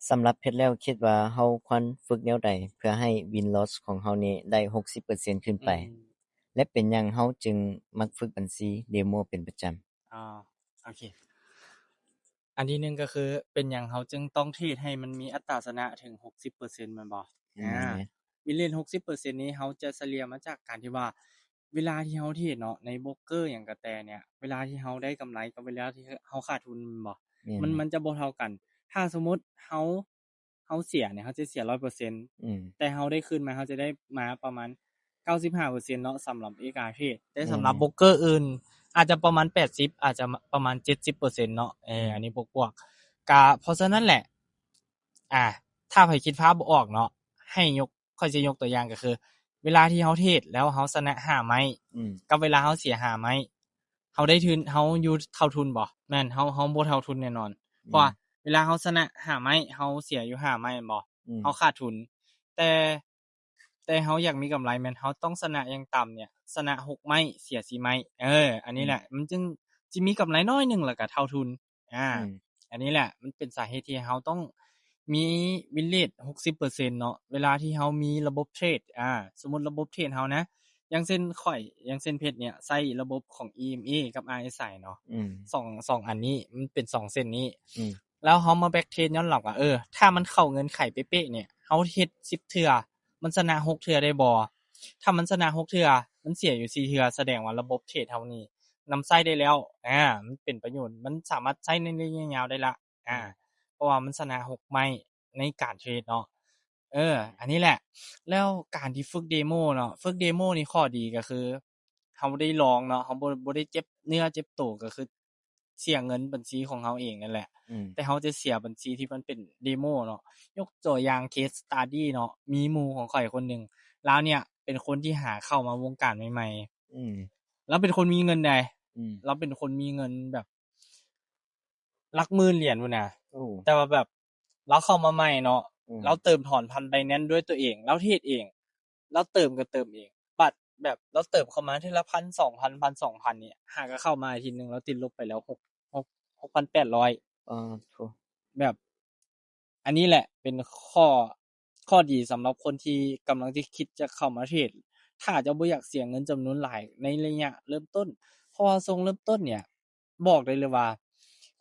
ສຳລັບເພັດແລ້ວ ຄິດວ່າເຮົາຄວນຝຶກແນວໃດ ເພື່ອໃຫ້ win loss ຂອງເຮົານີ້ໄດ້ຫົກສິບເປີເຊັນຂຶ້ນໄປ ອືມ ແລະ ເປັນຫຍັງເຮົາຈຶ່ງມັກຝຶກບັນຊີເດໂມເປັນປະຈຳ? ອໍ ໂອເຄ ອັນທີໜຶ່ງກໍຄື ເປັນຫຍັງເຮົາຈຶ່ງຕ້ອງເທຣດໃຫ້ມັນມີອັດຕາຊະນະເຖິງຫົກສິບເປີເຊັນແມ່ນບໍ່? ອືມ ອາ win rate ຫົກສິບເປີເຊັນນີ້ ເຮົາຈະສະເລ່ຍມາຈາກການທີ່ວ່າ ເວລາທີ່ເຮົາເທຣດເນາະ ໃນໂບຣກເກີຫຍັງກະແຕ່ເນ່ຍ ເວລາທີ່ເຮົາໄດ້ກຳໄລກັບເວລາທີ່ເຮົາຂາດທຶນແມ່ນບໍ່? ແມ່ນ ມັນ ແມ່ນ ມັນຈະບໍ່ເທົ່າກັນ. ຖ້າສົມມຸດເຮົາ ເຮົາເສຍເນ່ຍ ເຮົາຈະເສຍຮ້ອຍເປີເຊັນ ອືມ ແຕ່ເຮົາໄດ້ຄືນມາ ເຮົາຈະໄດ້ມາປະມານເກົ້າສິບຫ້າເປີເຊັນເນາະ ສຳລັບເອກາເທຣດ ແຕ່ ແມ່ນ ສຳລັບໂບຣກເກີອື່ນ ອາດຈະປະມານແປດສິບ ອາດຈະປະມານເຈັດສິບເປີເຊັນເນາະ ເອີ ອືມ ອັນນີ້ບວກໆ ກະ ເພາະສະນັ້ນແຫຼະ ອາ ຖ້າໃຜຄິດພາບບໍ່ອອກເນາະ ໃຫ້ຍົກ ຂ້ອຍຊິຍົກຕົວຢ່າງກໍຄື ເວລາທີ່ເຮົາເທຣດແລ້ວເຮົາຊະນະຫ້າໄມ້ ອືມ ກັບເວລາເຮົາເສຍຫ້າໄມ້ ເຮົາໄດ້ທຶນ ເຮົາຢູ່ເທົ່າທຶນບໍ່? ແມ່ນ ເຮົາ ເຮົາບໍ່ເທົ່າທຶນແນ່ນອນ ອືມ ເພາະວ່າເວລາເຮົາຊະນະຫ້າໄມ້ ເຮົາເສຍຢູ່ຫ້າໄມ້ແມ່ນບໍ່? ອືມ ເຮົາຂາດທຶນ ແຕ່ ແຕ່ເຮົາຢາກມີກຳໄລ ແມ່ນເຮົາຕ້ອງຊະນະຢ່າງຕ່ຳເນ່ຍ ຊະນະຫົກໄມ້ ເສຍສີ່ໄມ້ ເອີ ອັນນີ້ແຫຼະ ອືມ ມັນຈຶ່ງຊິມີກຳໄລໜ້ອຍໜຶ່ງ ແລ້ວກໍເທົ່າທຶນ. ອາ ອືມ ອັນນີ້ແຫຼະ ມັນເປັນສາເຫດທີ່ເຮົາຕ້ອງມີ win rate ຫົກສິບເປີເຊັນເນາະ ເວລາທີ່ເຮົາມີລະບົບເທຣດ ອາ ສົມມຸດລະບົບເທຣດເຮົານະ ຢ່າງເຊັ່ນຂ້ອຍ ຢ່າງເຊັ່ນເພັດເນ່ຍ ໃຊ້ລະບົບຂອງ ອີ ເອັມ ເອ ກັບ ອາ ເອສ ໄອ ເນາະ ອືມ ສອງ ສອງອັນນີ້ ມັນເປັນສອງເສັ້ນນີ້ ອືມ ແລ້ວເຮົາມາ back trade ຍ້ອນຫຼັງວ່າ ເອີ ຖ້າມັນເຂົ້າເງື່ອນໄຂເປະໆເນ່ຍ ເຮົາເຮັດສິບເທື່ອ ມັນຊະນະຫົກເທື່ອໄດ້ບໍ່? ຖ້າມັນຊະນະຫົກເທື່ອ ມັນເສຍຢູ່ສີ່ເທື່ອ ສະແດງວ່າລະບົບເທຣດເຮົານີ້ນຳໃຊ້ໄດ້ແລ້ວ ອາ ມັນເປັນປະໂຫຍດ ມັນສາມາດໃຊ້ໃນໄລຍະຍາວໄດ້ລະ ອາ ອືມ ເພາະວ່າມັນຊະນະຫົກໄມ້ໃນການເທຣດເນາະ ເອີ ອັນນີ້ແຫຼະ ແລ້ວການທີ່ຝຶກເດໂມເນາະ ຝຶກເດໂມນີ້ຂໍ້ດີກໍຄື ເຮົາໄດ້ລອງເນາະ ເຮົາບໍ່ ບໍ່ໄດ້ເຈັບເນື້ອເຈັບໂຕ ກໍຄືເສຍເງິນບັນຊີຂອງເຮົາເອງນັ້ນແຫຼະ ອືມ ແຕ່ເຮົາຈະເສຍບັນຊີທີ່ມັນເປັນເດໂມເນາະ ຍົກຕົວຢ່າງ case study ເນາະ ມີໝູ່ຂອງຂ້ອຍຄົນໜຶ່ງ ລາວເນ່ຍເປັນຄົນທີ່ຫາເຂົ້າມາວົງການໃໝ່ໆ ອືມ ລາວເປັນຄົນມີເງິນໃດ໋ ອືມ ລາວເປັນຄົນມີເງິນແບບ ຫຼັກໝື່ນຫຼຽນພຸ້ນນະ ໂອ້ ແຕ່ວ່າແບບລາວເຂົ້າມາໃໝ່ເນາະ ອືມ ລາວເຕີມຖອນຜ່ານ Binance ດ້ວຍຕົວເອງ ລາວເທຣດເອງ ລາວເຕີມກໍເຕີມເອງ ບັດແບບລາວເຕີມເຂົ້າມາເທື່ອລະພັນ ສອງພັນ ພັນ ສອງພັນ ນີ້ ຫາກໍເຂົ້າມາອາທິດໜຶ່ງ ລາວຕິດລົບໄປແລ້ວ ຫົກ ຫົກ ຫົກພັນແປດຮ້ອຍ ປາດໂທ້ ແບບ ອັນນີ້ແຫຼະເປັນຂໍ້ ຂໍ້ດີສຳລັບຄົນທີ່ກຳລັງຈະຄິດຈະເຂົ້າມາເທຣດ ຖ້າເຈົ້າບໍ່ຢາກເສຍເງິນຈຳນວນຫຼາຍໃນໄລຍະເລີ່ມຕົ້ນ ເພາະວ່າຊ່ວງເລີ່ມຕົ້ນເນີ້ຍ ບອກໄດ້ເລີຍວ່າ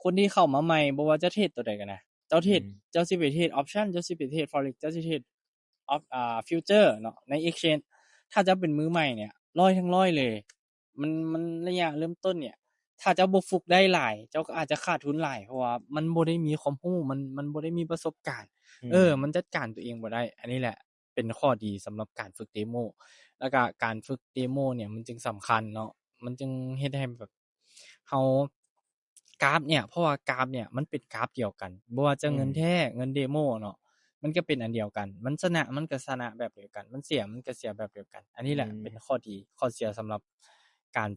ຄົນທີ່ເຂົ້າມາໃໝ່ ບໍ່ວ່າຈະເທຣດຕົວໃດກໍນະ ເຈົ້າເທຣດ ອືມ ເຈົ້າຊິໄປເທຣດ option ເຈົ້າຊິໄປເທຣດ forex ເຈົ້າຊິເທຣດ ອອບ ອ່າ future ເນາະ ໃນ exchange ຖ້າເຈົ້າເປັນມືໃໝ່ເນ່ຍ ຮ້ອຍທັງຮ້ອຍເລີຍ ມັນ ມັນໄລຍະເລີ່ມຕົ້ນເນ່ຍ ຖ້າເຈົ້າບໍ່ຝຶກໄດ້ຫຼາຍ ເຈົ້າກໍອາດຈະຂາດທຶນຫຼາຍ ເພາະວ່າມັນບໍ່ໄດ້ມີຄວາມຮູ້ ມັນ ມັນບໍ່ໄດ້ມີປະສົບການ ອືມ ເອີ ມັນຈັດການຕົວເອງບໍ່ໄດ້ ອັນນີ້ແຫຼະເປັນຂໍ້ດີສຳລັບການຝຶກເດໂມ ແລ້ວກະການຝຶກເດໂມເນ່ຍ ມັນຈຶ່ງສຳຄັນເນາະ ມັນຈຶ່ງເຮັດໃຫ້ແບບ ເຮົາ ກາຟເນ່ຍ ເພາະວ່າກາຟເນ່ຍມັນເປັນກາຟດຽວກັນ ບໍ່ວ່າຈະເງິນແທ້ ອືມ ເງິນເດໂມເນາະ ມັນກໍເປັນອັນດຽວກັນ ມັນຊະນະມັນກໍຊະນະແບບດຽວກັນ ມັນເສຍມັນກໍເສຍແບບດຽວກັນ ອັນນີ້ແຫຼະ ອືມ ເປັນຂໍ້ດີ ຂໍ້ເສຍສຳລັບການ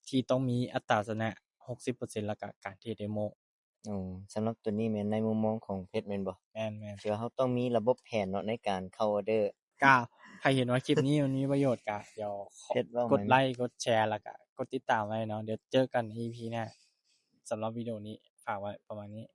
ທີ່ຕ້ອງມີອັດຕາຊະນະຫົກສິບເປີເຊັນ ແລ້ວກໍການເທຣດເດໂມ. ໂອ້ ສຳລັບຕົວນີ້ແມ່ນໃນມຸມມອງຂອງເພັດແມ່ນບໍ່? ແມ່ນໆ ທີ່ວ່າເຮົາຕ້ອງມີລະບົບແຜນເນາະ ໃນການເຂົ້າອອເດີ. ກະໃຜເຫັນວ່າຄລິບນີ້ມັນມີປະໂຫຍດ ກະດຽວກົດໄລ ກົດແຊ ແລ້ວກະກົດຕິດຕາມໄວ້ເນາະ. ດຽວເຈີກັນໃນອີພີໜ້າ. ສຳລັບວິດີໂອນີ້ຝາກໄວ້ປະມານນີ້.